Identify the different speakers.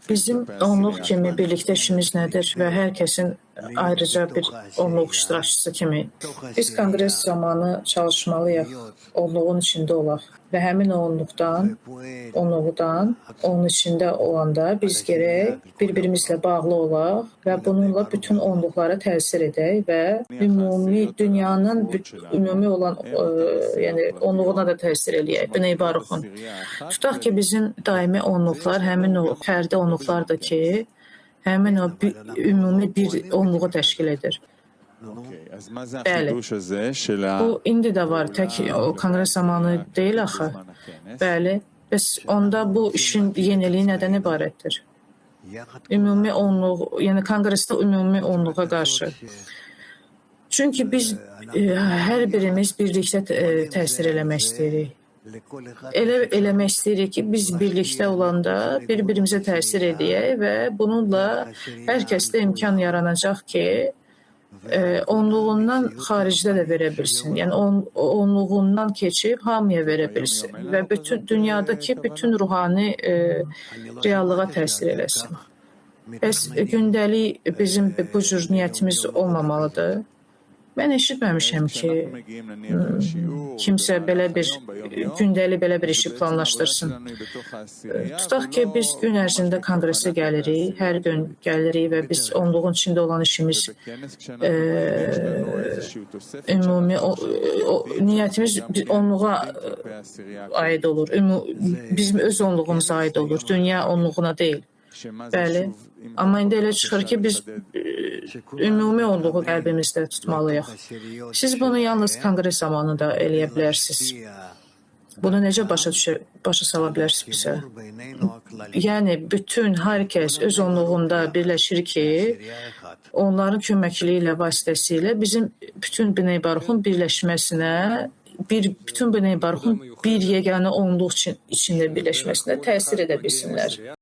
Speaker 1: Bizim onluq kimi birlikdə işimiz nədir və hər kəsin ayrıca bir onluq iştirakçısı kimi. Biz konqres zamanı çalışmalıyıq, onluğun içində olaq və həmin o onluqdan, onun içində olanda biz gərək bir-birimizlə bağlı olaq və bununla bütün onluqlara təsir edək və ümumi dünyanın ümumi olan, yəni onluğuna da təsir eləyək. Bnei Baruxun. Tutaq ki, bizim daimi onluqlar həmin o fərdi onluqlardır ki, həmin o ümumi bir onluğu təşkil edir. Bəli. Bu indi də var, tək o konqres zamanı deyil axı. Bəli. Bəs onda bu işin yeniliyi nədən ibarətdir? Ümumi onluq, yəni konqresdə ümumi onluğa qarşı. Çünki biz hər birimiz birlikdə təsir eləmək istəyirik. Elə eləmək istəyirik ki, biz birlikdə olanda bir-birimizə təsir edəyək və bununla hər kəsdə imkan yaranacaq ki, onluğundan xaricdə də verə bilsin. Yəni onluğundan keçib hamıya verə bilsin və bütün dünyadakı bütün ruhani reallığa təsir eləsin. Bəs gündəlik bizim bu cür niyyətimiz olmamalıdır. Mən eşitməmişəm ki, kimsə belə bir gündəlik belə bir işi planlaşdırsın. Tutaq ki, biz gün ərzində konqresə gəlirik, hər gün gəlirik və biz onluğun içində olan işimiz ümumi niyyətimiz onluğa aid olur. Bizim öz onluğumuza aid olur, dünya onluğuna deyil. Bəli. Amma indi elə çıxır ki, biz ümumi onluğu qəlbimizdə tutmalıyıq. Siz bunu yalnız konqres zamanında eləyə bilərsiniz. Bunu necə başa sala bilərsiniz bizə? Yəni, bütün hər kəs öz onluğunda birləşir ki, onların köməkliyi ilə, vasitəsilə bizim bütün Bnei Baruxun birləşməsinə, bütün Bnei Baruxun bir yeganə onluq içində birləşməsinə təsir edə bilsinlər.